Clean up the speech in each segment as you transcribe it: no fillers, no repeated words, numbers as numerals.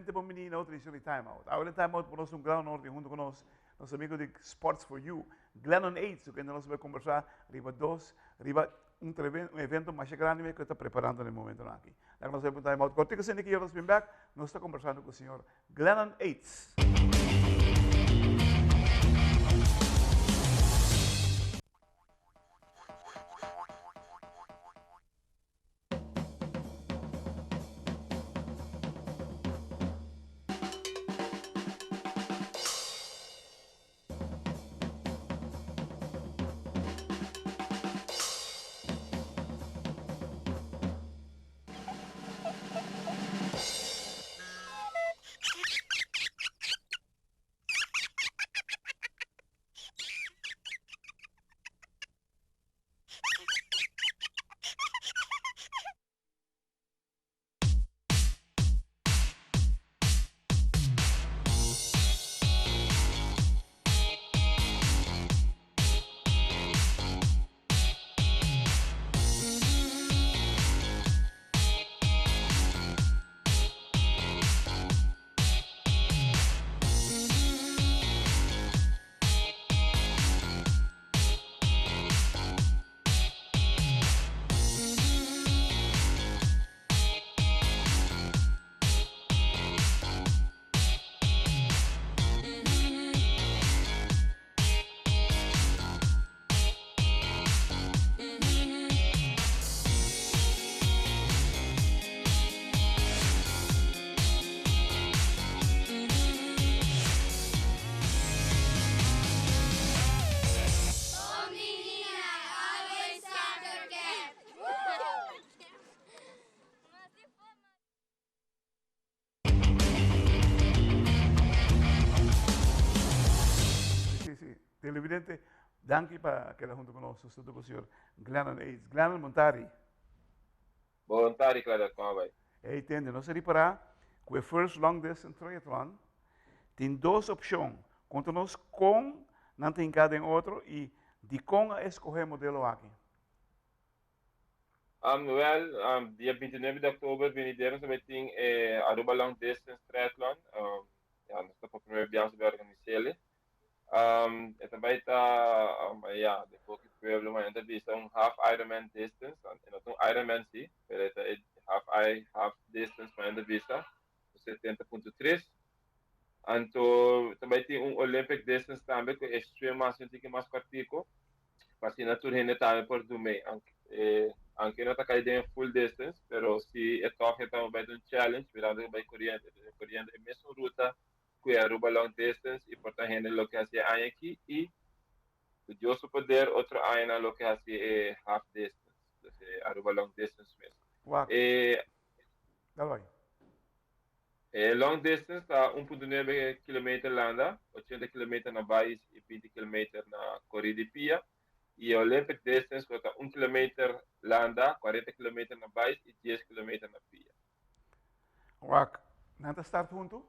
Televidente bon bini na otro edicion di Time Out. Awe den Time Out por nos un gran honor tin hunto cu nos, nos amigo di Sports for You, Glennon Ates, cu kende nos a bay conversa riba dos, riba un un evento masha grandi mes cu e ta preparando na e momentonan aki. Laga nos bay pa un Time Out cortico asina ki yora nos bin bek, nos ta conversando cu señor Glennon Ates. Sí, sí. Televidente, danki pa keda hunto ku nos. Nos ta ku señor Glennon Ates. Glennon, bon tardi. Bon tardi, Claudette. Kon a bai? Hey, tende, nos a ripará ku e First Long Distance Triathlon tin dos opshon. Konta nos kon nan ta hinká den otro i dikon a eskohé e modelo aki. Wel, dia 29 di oktober venidero nos ta bai tin e Aruba Long Distance Triathlon. Ya, nos ta pa primer biaha nos ta bai organis'el. E ta bai ta, ya, den poki pueblo ma nan ta bisa un half Ironman distance. E no ta un Ironman si, pero e ta e half I, half distance ma nan ta bisa, 70.3. Anto ta bai tin un Olympic distance tambe ku e swim mas un tiki mas kòrtiku. Pa asina tur hende tambe por do mee. Aunke no ta kai den e full distance, pero si e tòg e ta bai ta un challenge, mirando ku bai koriendo, koriendo e mesun ruta ku e Aruba long distance i por ta hende loke hasi e aña aki i ku Dios su poder otro añanan loke hasi e half distance, dus e Aruba long distance mes. Wak. E Dal bai. E long distance ta 1.9 kilometer landa, 80 kilometer na bais i 20 kilometer na kori di pia. I e Olympic distance lo ta 1 kilometer landa, 40 kilometer na bais i 10 kilometer na pia. Wak, nan ta start huntu?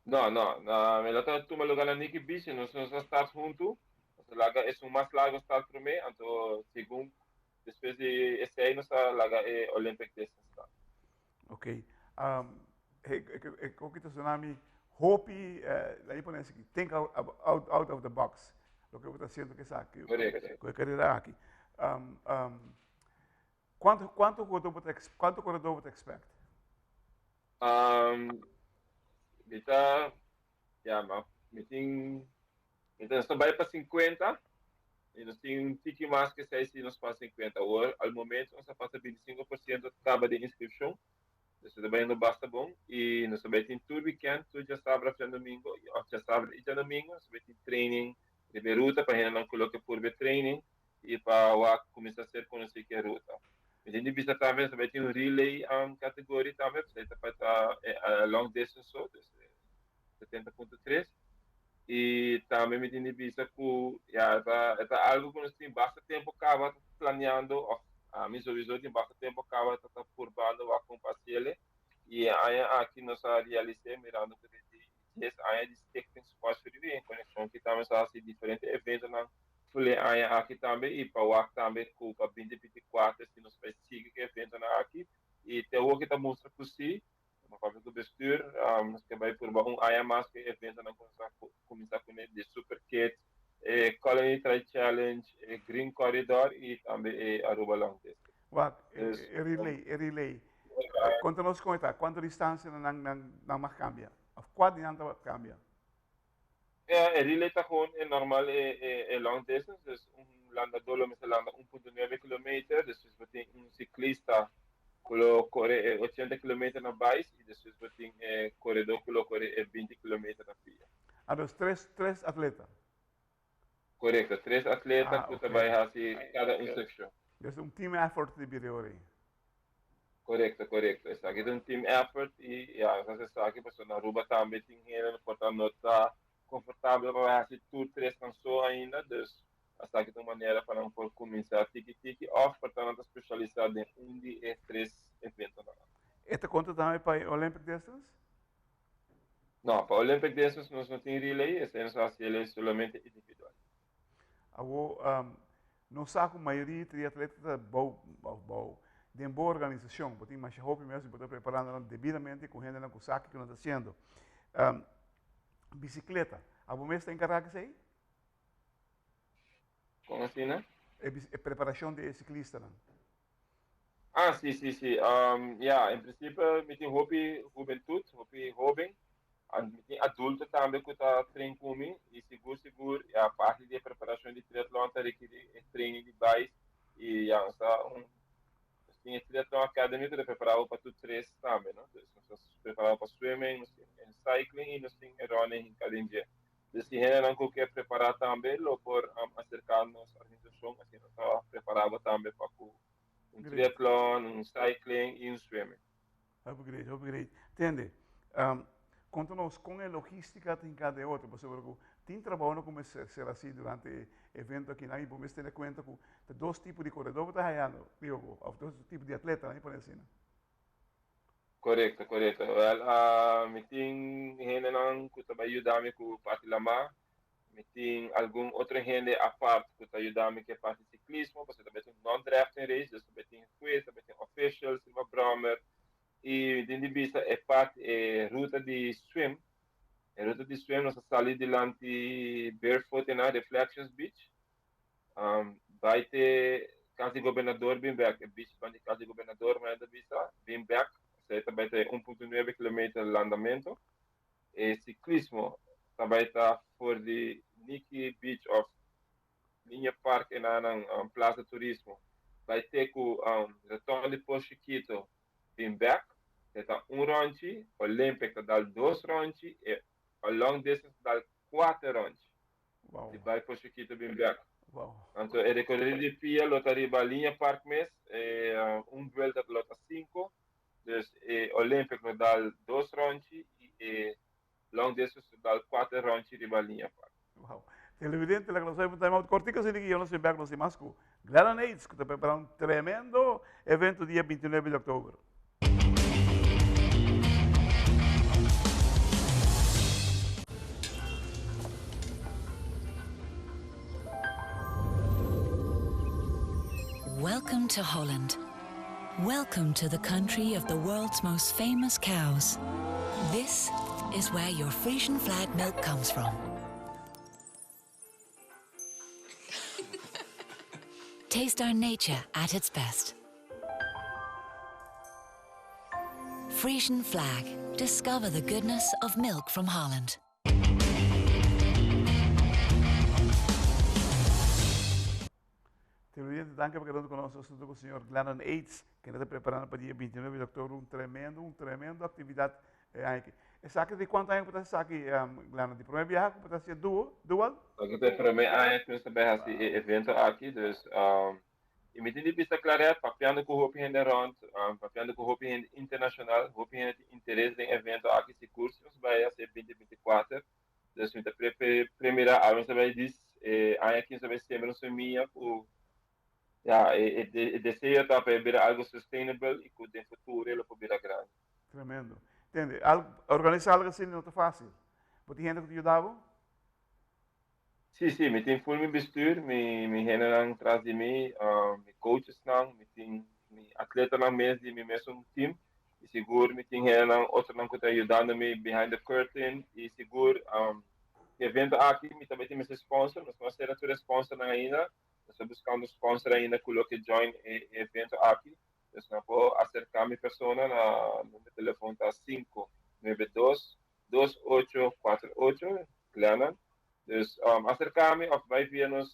No, no, na, mi lo ta tuma lugar na Nikki Beach, nos no ta start huntu. Nos ta laga esun mas largo start prome, anto segun despues di esei nos ta laga e Olympic distance start. Ok. Um, e, e, e koki ta sona mi hopi, eh, laat me pone así, think out, out, out of the box. Loke bo ta haciendo ke sa, ku, ku e carrera aki. Um, um, Cuanto cuanto jugador bo ta cuanto corredor bo ta expect? Um, mi ta, ja, ma mi tin, mi ta, nos ta bai pa 50 y nos tin un tiki mas que 6 si nos pa 50. Awor, al momento nos a pasa 25% caba di inscripcion. Nos ta bayendo basta bon y nos ta bai tin tur weekend, tur djasabra of djadomingo, of djasabra y djadomingo, nos ta bai tin training riba e ruta pa hendenan cu loke purba e training. i pa wak kuminsá ser konosí ku e ruta. Mi tin di bisa tambe nos ta bai tin un relay kategory tambe, pasobra e ta pa long distance so, dus 70.3. I tambe mi tin di bisa ku ya e ta e ta algu ku nos tin basta tempu kaba ta planeando òf ami souiso tin basta tempu kaba ta ta purbando wak kon pa hasiel i e aña aki nos a realis'é mirando ku den di dies aña di Stichting Sports for Ibi en konekshon ki tambe nos a hasi diferente eventonan Fule aña aki tambe y pa wak tambe cu pa 2024 si nos bai sigui cu e eventonan aki y te awo ki ta mustra cu si. Mi papia ku bestuur, nos ke bai purba un aña mas ku e eventonan ku nos a kuminsá kuné, di Super Kids, e Colony Tri Challenge, e Green Corridor i tambe e Aruba Long Distance. Wak, e relay, e relay. Konta nos kon e ta, kuantu distansia nan nan mag kambia? Of kua di nan ta kambia? E relay ta gewoon e normal e long distance, dus un landadó lo mester landa 1.9 kilometer, despues bo tin un siklista ku lo kore e 80 kilometer na bais i despues bo tin e koredó ku lo kore e 20 kilometer na pia. Ah, dus tres atleta. Korekto, tres atleta ku ta bai hasi kada un sekshon. Dus un team effort di bira ora ei. Korekto, korekto. Esaki ta un team effort i ya, nos hasi esaki pasobra na Aruba tambe tin hende ku por ta no ta konfortabel pa bai hasi tur tres nan so ainda, dus esaki ta un manera pa nan por kuminsá tiki tiki òf por ta nan ta spesialisá den un di e tres eventonan. E ta konta tambe pa e Olympic distance? No, pa Olympic distance nos no tin relay, esei nos a hasi el solamente individual. Awo, nos sa ku mayoria di triatleta ta bou, of bou, den bo organisashon. Bo tin masha hopi mes i bo ta preparando nan debidamente ku hendenan ku sa kiko nan ta hasiendo. Bisikleta, abo mes ta enkargá ku esei? Kon asina? E preparashon di e siklistanan. Ah, sí, sí, sí. Ya, en principio mi tin hopi hubentud, hopi hoben. Mi tin adulto tambe ku ta train ku mi. I sigur, sigur, ya, parti di e preparacion di triatlon ta rekeri e training di bais. I ya, nos ta un, nos tin e Triathlon Academy ku ta prepara bo pa tur tres tambe, no? Dus nos ta prepara bo pa swimming, nos tin e cycling i nos tin e running hinka den dje. Dus si hendenan ku ke prepará tambe lo por aserká nos organisashon, asina nos ta prepará bo tambe pa ku un triatlon, un cycling i un swimming. Hopi great, hopi great. Tende, konta nos kon e logístika ta hinká den otro, pasobra ku tin trabou no ku mester ser hasi durante e evento akinan i bo mester tene kuenta ku ta dos tipo di koredó bo ta hayando, digo bo, òf dos tipo di atleta, laat mi pone asina. Korekto, korekto. Wèl, mi tin hendenan ku ta bai yuda mi ku parti lamá. Mi tin algun otro hende apart ku ta yuda mi ku e parti siklismo, pasobra ta bai ta un non-drafting race, dus ta bai tin hues, ta bai tin officials riba bròmer. I mi tin di bisa e parti, e ruta di swim, e ruta di swim nos a sali dilanti Barefoot einan, Reflections Beach. Bai te kas di gobernador bin bek, e beach ban di kas di gobernador manera ta bisa, bin bek, esei ta bai ta e 1.9 kilometer landamento. E siklismo ta bai ta for di Nikki Beach of Liña Park enanan Plaza Turismo bai te ku retorno di Pos Chikito bin bek, e ta un ròntji, Olympic ta dal dos ròntji, e long distance ta dal kuater ròntji. Wow. Di bai Pos Chikito bin bek. Wow. Anto e rekorido di pia lo ta riba Liña Park mes, e un buelta lo ta sinku, dus e Olympic lo dal dos ròntji i e long distance lo dal kuater ròntji riba Liña Park. Wow. Televidente, laga nos bai un time out kortiko asina ki yo nos bin bek nos tin mas ku Glennon Aids ku ta prepara un tremendo evento dia 29 di oktober. Welcome to Holland. Welcome to the country of the world's most famous cows. This is where your Frisian flag milk comes from. Taste our nature at its best. Frisian flag. Discover the goodness of milk from Holland. Televidente, danki pa keda ku nos. Nos ta ku señor Glennon Aids, kende ta preparando pa dia 29 di oktober un tremendo, un tremendo aktividat e aña aki. Esaki di kuantu aña ku bo ta hasi esaki, Glennon? Di promé biaha ku bo ta hasi e duo, dual? Esaki ta e promé aña ku nos ta bai hasi e evento aki, dus i mi tin di bisa Claret, papiando ku hopi hende rònt, papiando ku hopi hende internashonal, hopi hende tin interes den e evento aki, sigur si nos bai hasi e 2024. Dus mi ta premira awe nos ta bai dis e aña aki nos ta bai sembra un semilla ku ya e e deseo ta pa e bira algo sustainable i ku den futuro e lo por bira grandi. Tremendo. Tende, al organisa algo asina no ta fácil. Bo tin hende ku ta yuda bo? Sí, sí, mi tin full mi bestuur, mi mi hendenan tras di mi, mi coachesnan, mi tin mi atletanan mes di mi mesun team. I sigur mi tin hendenan otronan ku ta yudando mi behind the curtain i sigur e evento aki mi tambe tin mester sponsor, nos no a sera tur e sponsornan ainda, nos ta buskando sponsor ainda ku lo ke join e evento aki, dus nan por aserka mi persona na number telefon ta sinku nuebe dos, dos ocho kuater ocho, Glennon, dus aserka mi òf bai via nos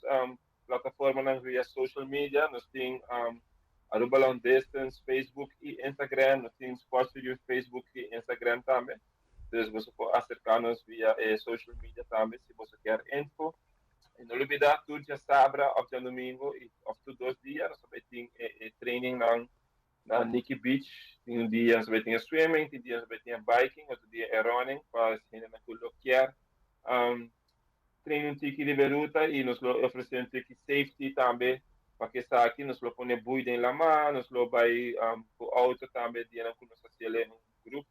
plataformanan via social media, nos tin Aruba Long Distance Facebook y Instagram, nos tin Sports for Youth Facebook y Instagram tambe. Dus boso por acerca nos via e social media tambe si boso kier info. Y no olbida tur djasabra of djadomingo y of tur dos dia nos ta bay tin e training nan na Nikki Beach. Tin un dia nos ta bay tin e swimming, tin dia nos ta bay tin e biking, otro dia e running pa hendenan cu lo kier Train un tiki riba e ruta y nos lo ofrece un tiki safety tambe pa cu esaki. Nos lo pone bui den lama, nos lo bay cu auto tambe dianan cu nos haci el un grup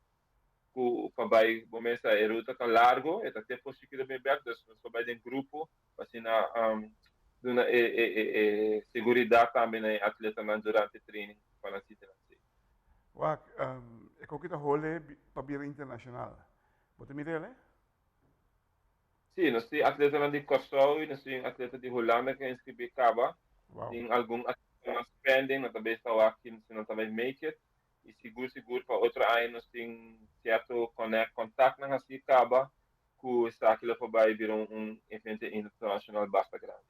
cu pa bay bo mes sa e ruta ta largo, e ta te por chiquito bin bek, dus nos lo bay den grupo pa asina duna e seguridad tambe na e atletanan durante training pa nan sinti nan safe. Wak, e koki ta hole pa bira internacional. Bo ta mira el eh? Sí, nos tin atletanan di Kòrsou i nos tin atleta di Hulanda ku a inskribí kaba. Wow. Tin algun atleta mas pending, no ta bay sa wak si nan ta bay make it. I sigur sigur pa otro aña nos tin sierto connect, kontaktnan hasí kaba ku esaki lo por bay bira un evento internashonal basta grandi.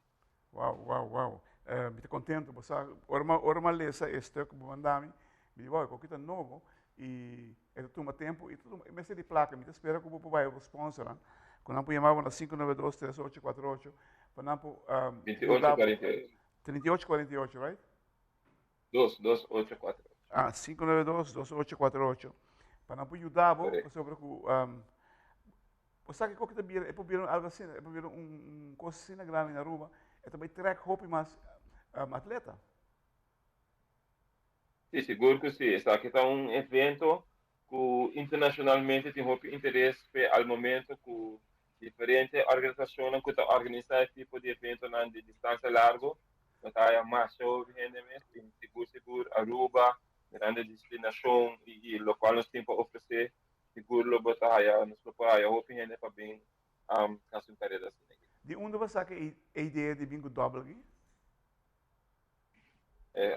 Wow, wow, wow. Mi ta contento, bo sa, ora mi, ora mi a lesa e stuk ku bo manda mi, mi di, wow, e koki ta nobo i e ta tuma tempu i ta tuma, e mester di plaka. Mi ta spera ku bo por bai bo sponsornan, ku nan por yama bo na sinku nuebe dos, tres ocho kuater ocho, pa nan por yuda bo. 2848. 3848, right? Dos, dos ocho kuater ocho. Ah, 592, 2848. Pa nan por yuda bo, Correcto. pasobra ku Bo sa kiko ki ta bira? E por bira un algo asina, e por bira un kos asina grandi na Aruba, e ta bai trek hopi mas atleta. Sí, sigur ku sí. Esaki ta un evento ku internashonalmente tin hopi interes p'e al momento ku diferente organisashonnan ku ta organisá e tipo di eventonan di distansia largu no ta haya masha hopi hende mes i sigur sigur Aruba, mirando e destinashon i lokual nos tin pa ofresé, Sigur lo bo ta haya, nos lo por haya hopi hende pa bin hasi un karera asina aki. Di unda bo a saka e idea di bin ku dòbel aki?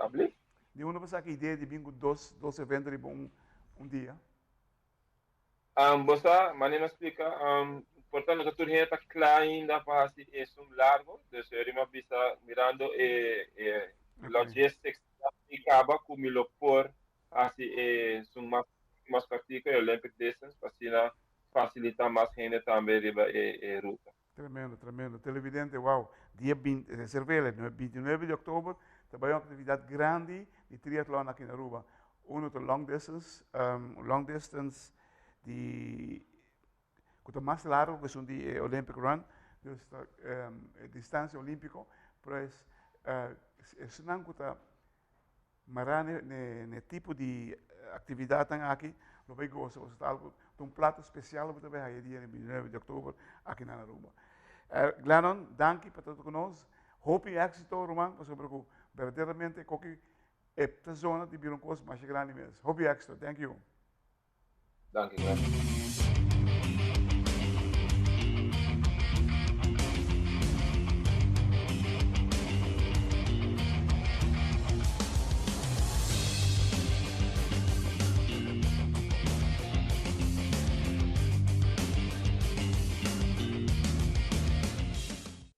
Abli? Di unda bo a saka e idea di bin ku dos dos evento riba un un dia? Bo sa, manera mi a splika, por ta no ta tur hende ta kla ainda pa hasi esun largo, dus e rima bisa mirando e e logistics i kaba ku mi lo por hasi esun mas mas practico e Olympic distance pa asina facilita mas hende tambe riba e ruta. Tremendo, tremendo. Televidente, wow. Dia binti, reservele, 29 di october ta bay un actividad grandi di triathlon aki na Aruba. Uno ta long distance, long distance di cu ta mas largo cu esun di e Olympic Run, dus ta e distancia olimpico, pero es esunnan cu ta Mará n'e tipo di aktividatnan aki lo bai gosa pasobra ta algu, ta un plato spesial lo bo ta bai haya dia 29 di oktober aki na Aruba. Glennon, danki pa ta ku nos. Hopi éksito ruman pasobra ku berdaderamente koki e ta zona di bira un kos masha grandi mes. Hopi éksito. Thank you. Danki, Glennon.